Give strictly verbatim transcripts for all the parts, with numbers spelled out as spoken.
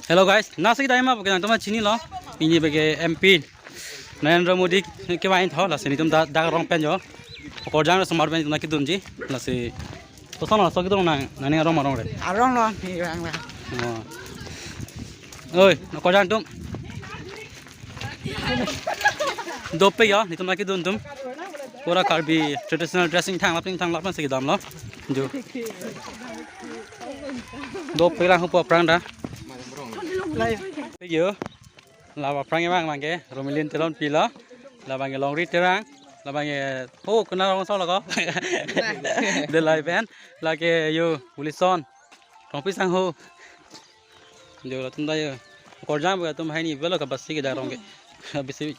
Hello guys, nasi dai ma bukan teman chini lo. Ini bagi M P Narendra Modi ke wain tho, lasi netum dak, dak arong pen jo. Okorjang lo somar pen netum nangkedunji. Lasi to sono so kidong nang nani arong arong re. Arong lo ni rang la. Oh. Oi, okorjang atum. Dopik ya, netum nangkedun atum. Pura Karbi traditional dressing thanglap ning thanglap nang si kedam lo. Jo. Dopik lang hupo aphrang ta. Yo. Laba aphrang abang abangke Romilin Teronpi lo. Labangke Longri Terang. Labangke, oh, kena rong so lo ko. Delai pen. Lake yo Wilson Rongpi sangho. Jo latum ta yo. Okorjang bagi atum hai ni velo ka basi ke darong ke. Bisi.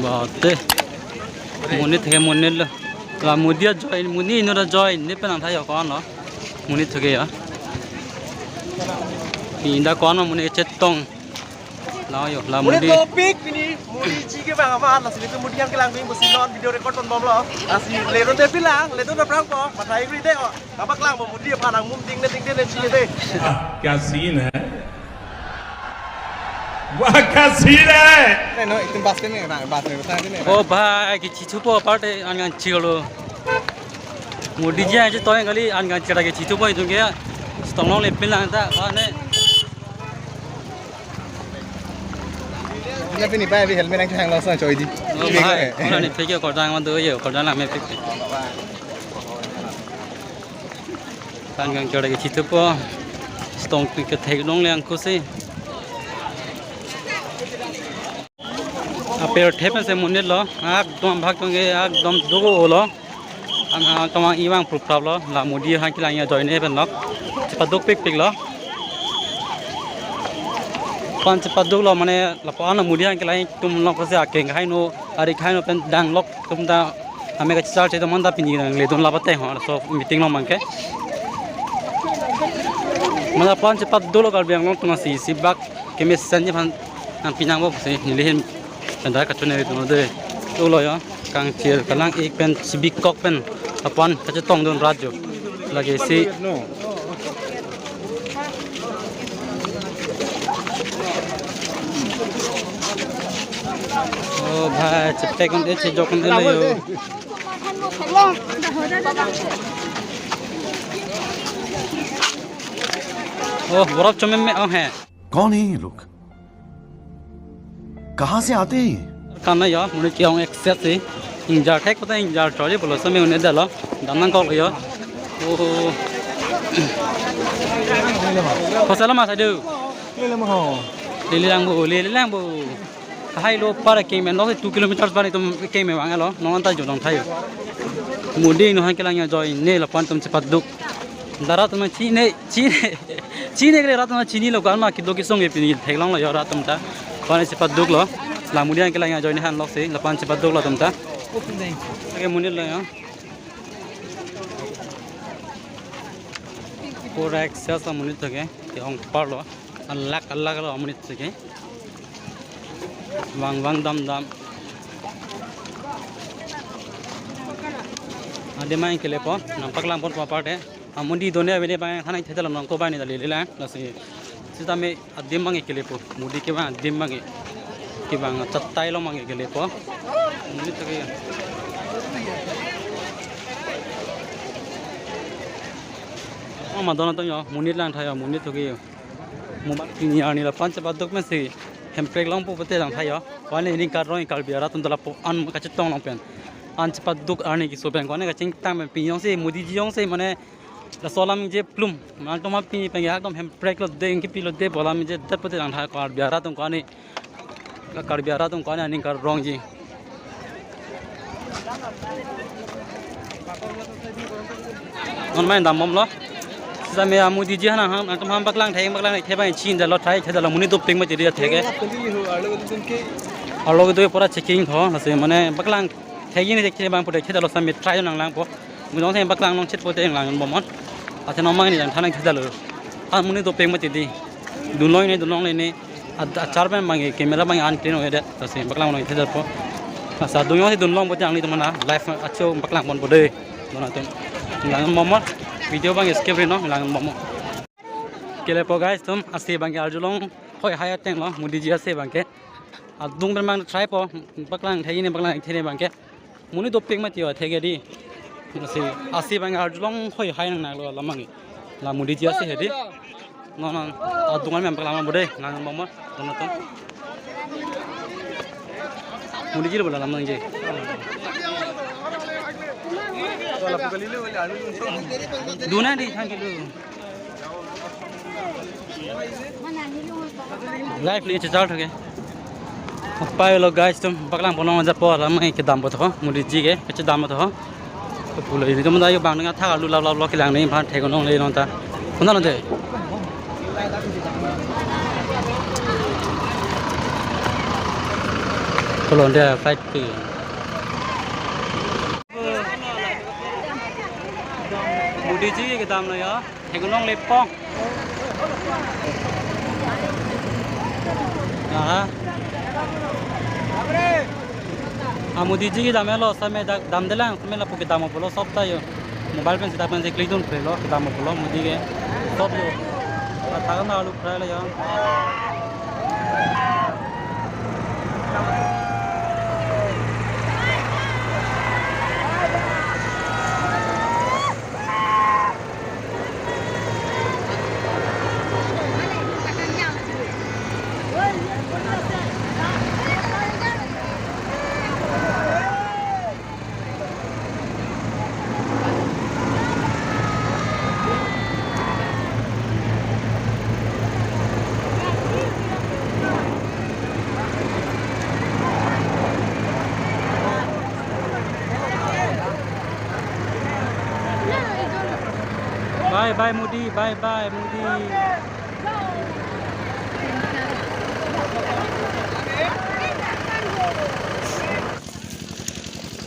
Ate. Monit ke monit lo. La Modi ajoine, Modi inut ajoine, ne penang thayo ko-an lo. Monit ke ya. Pinda ko-an lo monit chetong. La yo, la Modi. Modi topik pini, Modi ji ke bang amat, lasi Modi yang kelang bing, besi non video record pon bomlo. Lasi ledun te pilang, ledun aphrang ko, mathai gri de ko. Kapaklangpo Modi aphan nang mum ting ne ting ne ting ne. क्या सीन है? वाह, क्या सीन है? नहीं, नहीं, इतने बात करने ना, बात नहीं, बता नहीं। O bhai, kechithupo aparte an kangchirlo. Modi ji aje toy kali an kangchir kechithupo itum ke. Chetong longle pinlang ta, wa ne. Ini apa nih, Pak? Ini helmet yang kehang langsung coy di. O bhai, kona ne peke kordang ma do ye, kordang la me peke. An kangchir kechithupo. Chetong pi kethek longle angko si. Apirthe pensi monit lo, ekdom bhak tong ke, ekdom do-o lo. An, an, tomang ivang prup prap lo, la Modi aphan kelang ajoine pen lo. Chepaduk pikpik lo. Pan chepaduk lo mane lapu-an lo Modi aphan kelang atum lo pusi akeng hai no, ari hai no pen dang lok atum ta ame kachechar che tomon ta pini nang ledun la pateng ho, laso meeting lo abang ke. Mane pan chepaduk lo Karbi Anglong atum si, si bak kemesen ji aphan nang pinangpo pusi neli ahin pen da kachun neri tum de. Tu lo yo, kangchir kalang ik pen chibikok pen lapu-an kachetongdun rat jo. Lake si. O bhai, chepek un-e chejok un-e lo yo. O, borop chomem me ong he. कौन है ये लोग? कहाँ से आते हैं ये? Kan na yo, monit ke-ong excess si. Ingjar thek pata ingjar chori bolo sami un-e dalo. Dam nangkok lo yo. O. Kosala ma sa du. Lele ma ho. Lele lang bo, lele lang bo. Hai lo par keme lo two kilometers bani tum keme bang lo. Non ta jo dong thayo. Modi inut aphan kelang ajoine lapu-an atum chepaduk. Dara atum chine, chine. Chine kre rat atum chinilo, kan ma kedo kesung ke pini theklong lo yo rat atum ta. Ko-an chepaduk lo. La Modi aphan kelang ajoine aphan lok si, lapu-an chepaduk lo atum ta. Ke monit lo yo. Pura excess lo monit ke, ke-ong par lo. Alak alak lo monit ke. Vang vang dam dam. Adim abang kelepo, nangpaklang ponpo aparte. A Modi done avene abang thanai thedalo nangko abang ne dali lele lasi. Sitame adim abang kelepo, Modi ke abang adim abang ke. Ke abang chatai lo abang kelepo. Modi to ke. O ma don atum yo, monit lang thayo, monit to ke yo. Mobile pini arni lapu-an chepaduk pensi hemprek longpo pute lang thayo. Ko-an ne ning karong Karbi arat atum ta lapu-an kachetong long pen. An chepaduk arni keso pen ko-an ne kachingtang pen pini jongsi Modi ji jongsi mane laso alam je plum. Mane atum pini pen ekdom hemprek lo de, ingkipi lo de, bolam je det pute lang thayo Karbi arat atum ko-an ne. Karbi arat atum ko-an ne aning karong ji. Non main dam bomlo. Sitame a Modi ji aphan nang, nangtum aphan paklang thek, paklang thek abang chin dalo, try thedalo, monit dopik mati dia thek ke. Arlo kedo pura checking tho, lasi mane paklang thek ne thek abang pura thedalo sami try nanglangpo. Mujong se paklang nangchetpo te lang bomnon. Athe non abang ne dam thanai thedalo. A monit dopik mati di. Dunlong ne, dunlong ne ne. Ad-, achar pen abang ke, camera abang ke unclear oi det. Lasi paklang nang thedalpo. Asa dunlong si dunlong pute nanglitum aphan live acho paklang ponpo de. Don atum. Lang bomnon. Video abang skip ri non, lang bomnon. Kelepo guys atum, asi abang ke arjulong hoi hai ateng lo, Modi ji asi abang ke. Adung pen abang try po, paklang thek ne, paklang thek ne abang ke. Monit dopik mati yo thek ke di. Lasi, asi abang arjulong hoi hai nang nang lo la abang ke. La Modi ji asi he di. Non non. Adung an mem paklang bompo de, lang bomnon. Don atum. Modi ji lo bola lam nang je. Duna di thank you. Live li chechal thake. Pai lo guys atum paklang ponlong japo alam ke kedampo tho, Modi ji ke kachedampo tho. Pulo ini teman ayo bang dengan thak lu lap lap lo kelang ne aphan thek nong le non ta. Kona non te. Kolon dia flight ti. Modi ji ke kedam lo ya. Theklong lepong. Aha. Ah, Modi ji kedam lo, same dak damdelang, same lapu kedam pulo sob ta yo. Mobile pen sita pen si click dun pre lo, kedam pulo Modi ke. Sob yo. Athak na alu fry lo ya. Bye bye Modi, bye bye Modi.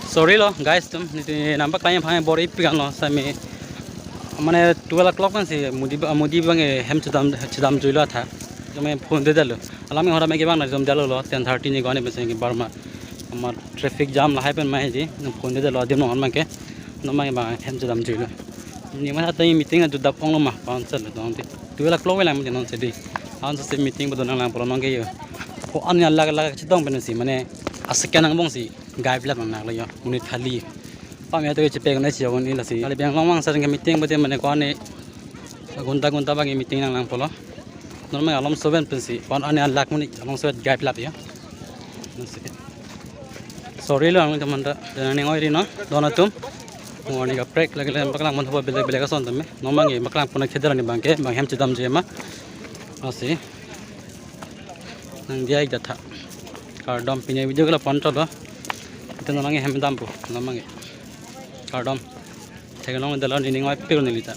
Sorry lo guys, tum niti nampak tanya phang bor ipik an lo, sami mane twelve o'clock kan si Modi ba, Modi bang e hem chedam, chedam jui lo tha. Kami phone de dalo. Alam hora me kibang na jom dalo lo, ten thirty ni gone bese ki Burma. Ama traffic jam lahai pen mai ji, phone de dalo adim non mang ke. Non mang bang hem chedam jui lo. Ni mana tanya meeting aju dap ong lo ma, paun sel lo dong ti. Twelve o'clock lang meeting non se di. An se meeting bodo nang lang pulo nang ke yo. Ko an ya lag lag chedong pen si mane a second angbong si. Gai plat nang lo yo, monit thali. Pam ya to chepe nang si yo ni lasi. Kali biang long mang sa ke meeting bote mane ko ani gunta gunta bang meeting nang lang pulo. Normal alom soben pensi, pon ani alak monit alom sobet gai plat yo. Sorry lo ang teman ta, dan ani ngoi ri no, don atum. Ngoni kaprek lagi lagi paklang mon hoba belek belek ason tame. Nomang ye paklang puna khedar ni bangke, bang hem chedam je ma. Asi. Nang dia ik datha. Kardom pine video kala pon to do. Ito na mangi hem dampo, na mangi. Kardom. Theklong dalo ni ning oi pil ni lita.